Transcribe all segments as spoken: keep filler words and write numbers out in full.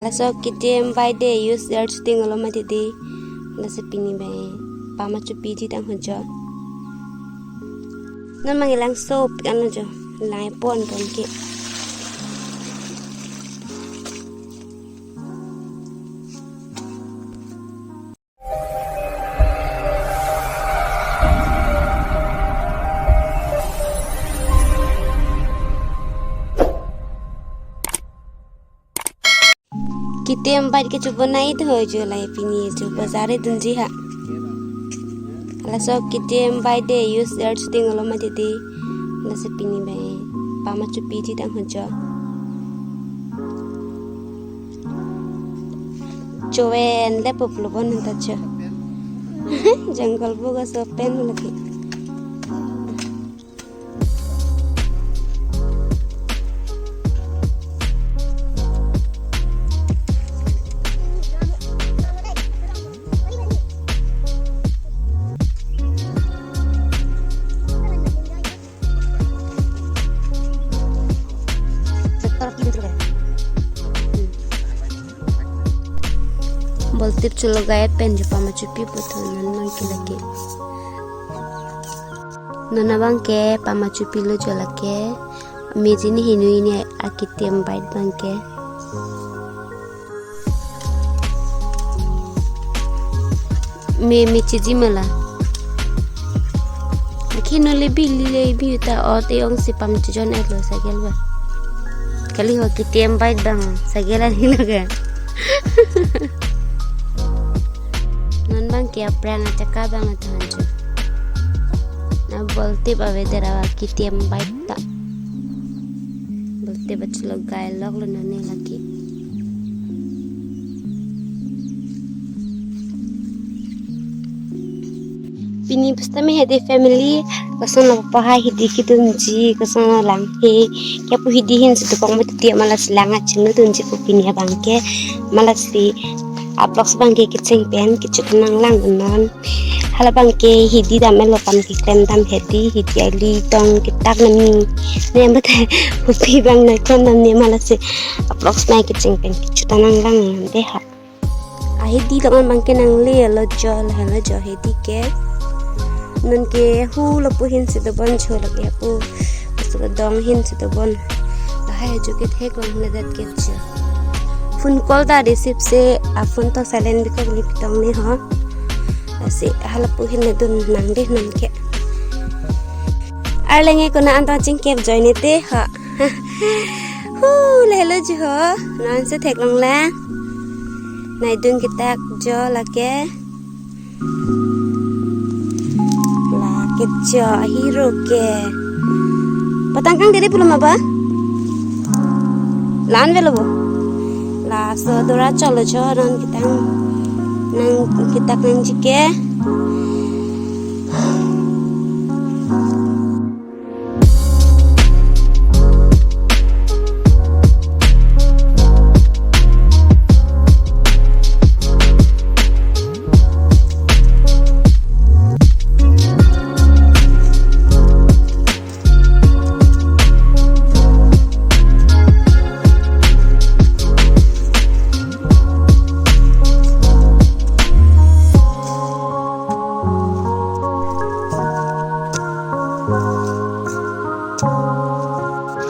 Laso K T M bike de use er shooting olo mati de. Laso pini bai pama chupiji tang ho jo. Non mang ilangso pik anlo jo. Lang ponpon ke. K T M bike ke chubonai tho jo, lai pini jo bazar dunji ha. Laso K T M bike de use er shooting olo mati de. Laso pini bai pama chupiji tang ho jo. Choven le poplo bon ta cho. Jungle book aso pen lagi. Boltip chulo gaya pen jo pama chupi puthot non mang ke lagi. Non abang ke pama chupilo jo lake. Meji ni hinu ini a K T M bike abang ke. Me, me chiji mela. Akhi no le bili le bi ta ot eyong si pam chujon etlo cycle ba. Kali ho K T M bike abang cycle ani laga. Non abang ke aphrang achaka abang athan chu. Na boltip ave dera K T M bike ta. Boltip achilo gai lok lo nani lagi. Pini pustame hedi family koson lo pahai hedi kedunji, koson lo lang he. Kya pu hedi hin si tukong mati dia malas lang aching lo dunji pu pini abang ke malas li uploads abang ke kecheng pen kechut nang lang non. Hala abang ke hedi dam elo pam keklem dam hedi, hedi ali tong ketak nami. Ne mate kopi abang na kon nam ne malas si uploads nai kecheng pen kechut nang lang de ha. Ahedi lo an abang ke nangle lo jo, lahelo jo hedi ke. Non ke hu lo pu hin si dobon jo lagi apu. Asu dong hin si dobon. Lahai jo ke thek long le dat ke jo. Phone call ta receive se a phone to silent bikok ni pitong ni ho. Asi hala pu hin le dun nang de non ke. Arleng e kona an ta chingkep join ete ha. Hu, lahelo jo ho. Non si theklong le. Nai dung ketak jo lake. Lake jo hero ke. Patang kang dede pulo ma ba? Lan velo bo. Laso dora cholo jo non ketang nang ketak nangji ke.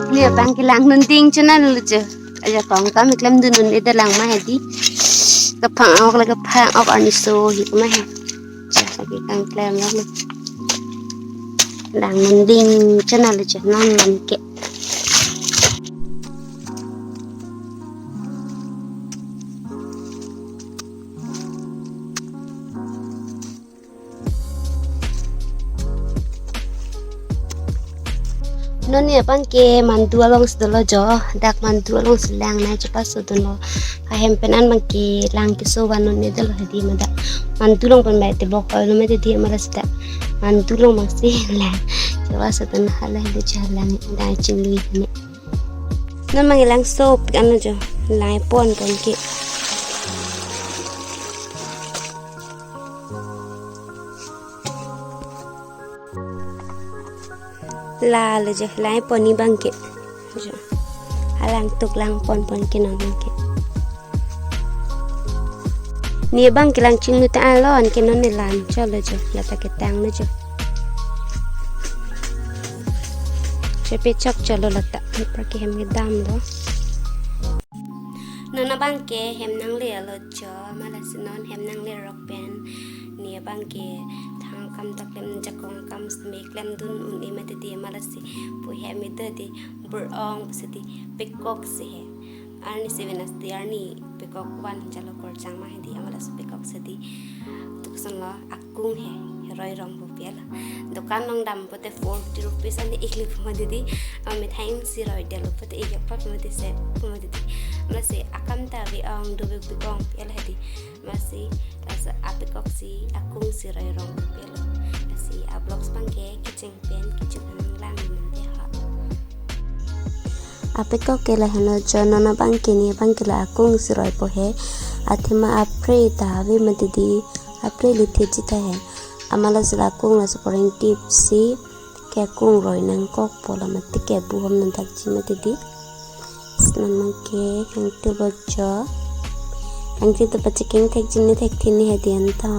Ni abang ke lang nunding chonat lo jo. Ajakong kam keklem dun un-e de lang ma hedi. Kaphang ok le kaphang ok arni so hi ma he. Cha lagi kangklem lang ma. Lang nunding chonat lo jo non non ke. Non ne abang ke Mandu along si dolo jo, dak Mandu along si lang nai chepaso dunlo. Ahem pen an abang ke lang keso van non ne dolo hedi ma dak. Mandu along pen bai tebok oi lo mati di ma la sita. Mandu along abang si lang chepaso dun hala helo jo lang dai chinglui ne. Non mang ilangso pik anlo jo, lang ponpon ke. Lalo jo, lang pon ni abang ke. Jo. Alang tuk lang ponpon ke non abang ke. Ne abang ke lang chinglu ta alo, anke non ne lang cholo jo, lata ketang lo jo. Chepe chok cholo lata, anparke hem kedam lo. Non abang ke hem nangle alo jo, amalasi non hem nangle rok pen. Ne abang ke thang akam ta klem, jakong akam sitame klemdun un-e mati di, amalasi pu hem ido di, bur-ong pusi di, peacock si he. Arni seven as di, arni peacock one jalo korjang ma hedi, amalasi peacock si di. Tuksan lo, akung he, roi rong pu pia lo. Dokan along dam pote forty rupees ani ikli pu mati di. Amethang si roi delo pote ijok pa pu mati se pu mati di. Amalasi akam ta ave-ong, dovek-vek-ong pia lo hedi. Amalasi, lasi a-peacock si, akung si roi rong pu pia lo. Lasi a-vlogs abang ke kecheng pen kecheng nang lang mante ha. A-peacock ke lahenlo jo, non abang ke ne abang ke la akung si roipo he. Athema apre ta ave mati di, apre le theji ta he. Amalasi la akung laso poreng tip si ke akung roi nangkokpo, la mati ke buhom nangthakji mati di. Non abang ke kangtip lo jo. Kangtip ta pachekeng thekji ne thekthe ne hedi anta.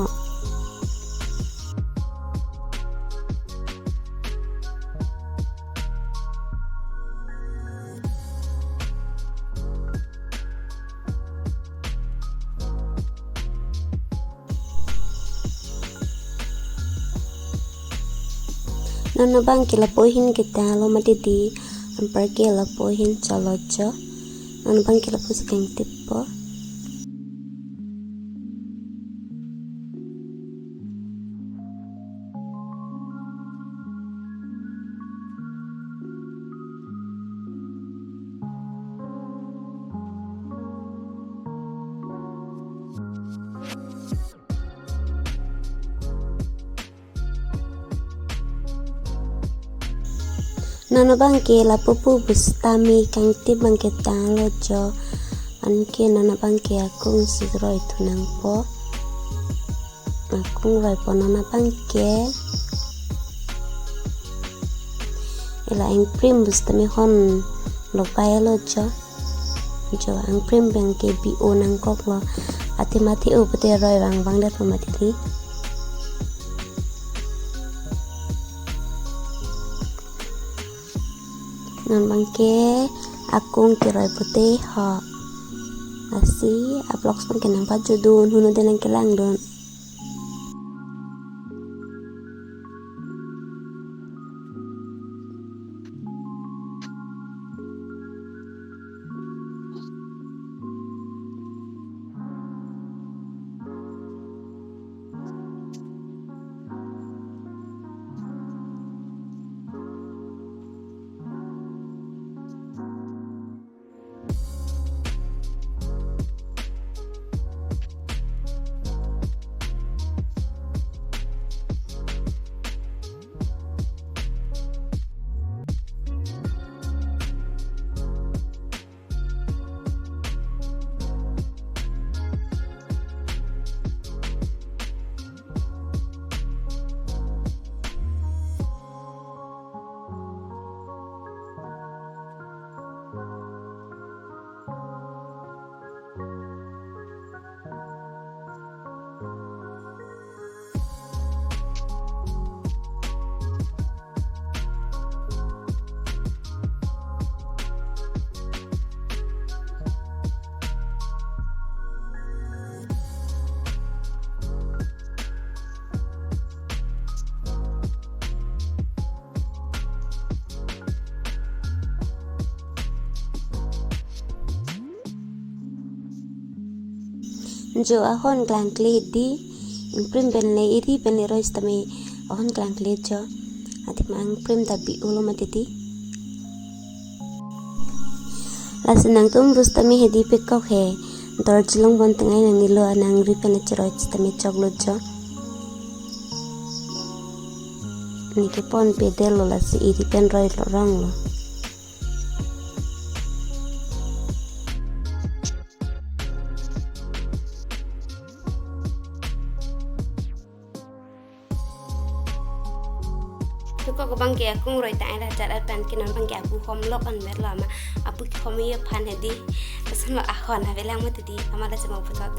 Non abang ke lapu ahin ketang lo mati di, anparke lapu ahin cholo jo. Non abang ke lapusi kangtippo. Non abang ke lapu pu pusitame kangtip abang ketang lo jo. Anke non abang ke akung si roi thu nangpo. Akung roipo non abang ke. Ila ingprim pusitame hon lo pai lo jo. Jo, ingprim abang ke bi-o nangkok lo. Athema the-o pote roi vang vang det pu mati di. Non abang ke akung keroi pote ho. Lasi a-vlogs abang ke nangpajutdun, hunu de nangkelangdun. Jo, ahon klangkle di, ingprim pen le eri pen le roi sitame ahon klangkle jo. Athema ingprim ta bi-o lo mati di. Lasi nangtum pusitame hedi peacock he. Dorji along bon tengai nangnelo, nangri pen cheroi sitame choklo jo. Ne kepon pedetlo, lasi eri pen roi lo rong lo. Peacock abang ke akung roi ta ai la jat at pen ke non abang ke abu hom lok an mer lo, ama abu ke hom ye aphan hedi. Lason lo ahon avelang mati di, amalasi mo puthot.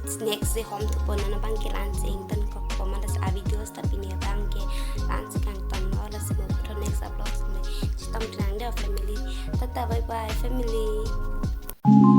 Next day home to pon non abang ke la-an si ingtonkokpo ma, lasi a videos ta pini abang ke la-an si kangton non, lasi mo puthot next vlog si me chetongthu nang de family. Tata bye bye family.